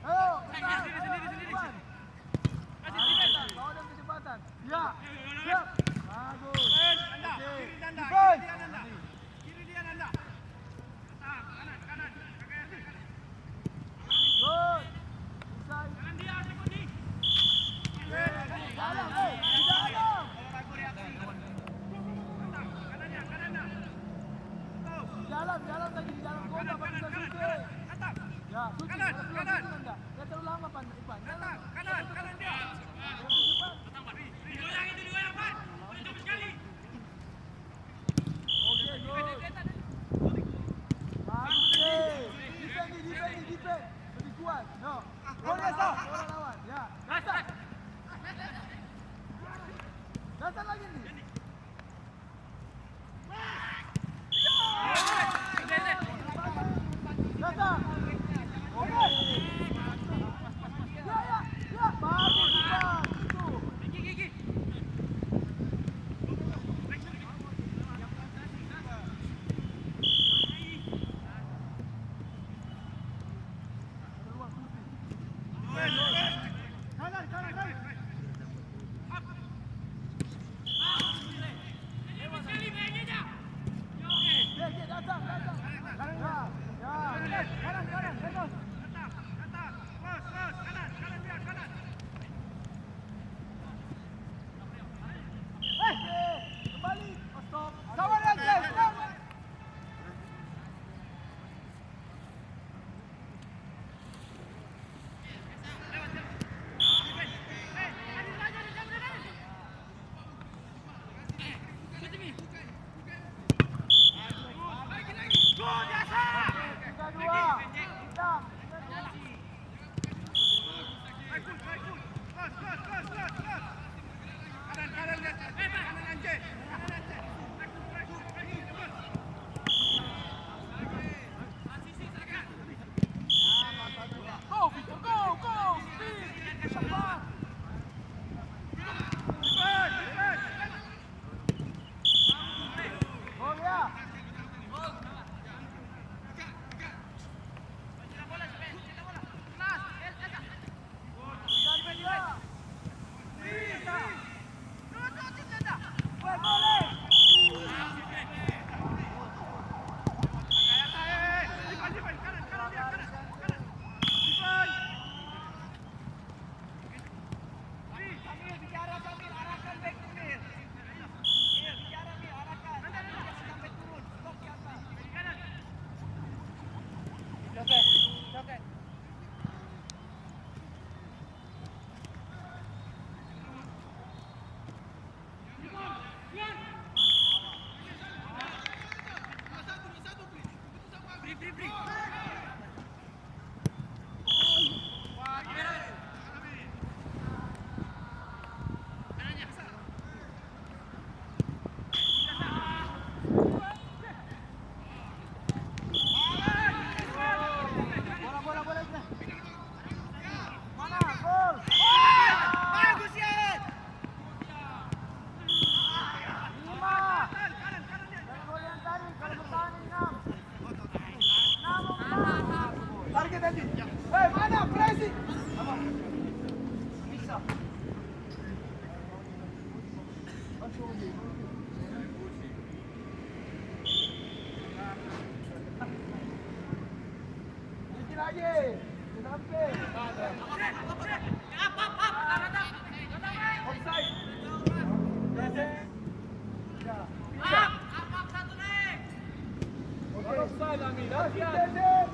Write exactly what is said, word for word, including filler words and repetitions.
Ayo, kejar, ayo, kejar. Bawa dia kecepatan. Ya. Siap. Bagus. Oke. Defense. Good. Bisa. Jalan, eh, di dalam. Di dalam, jalan lagi, di dalam kota, baru bisa syuting. Ya, syuting. Kanan, kanan. Dia terlalu lama, Pan. Ipan. Kanan, kanan, kanan dia. Yang di depan. Oke, good. Bagus, eh. Defend nih, defend nih, defend. Lebih kuat. No. Bola, Sa. Bola lawan. Ya. Dasar. Dasar lagi nih. Datang. Oke. Ya, ya, ya. Bagus, Bang. Itu. Oke. Offside, Amin. Hati-hati.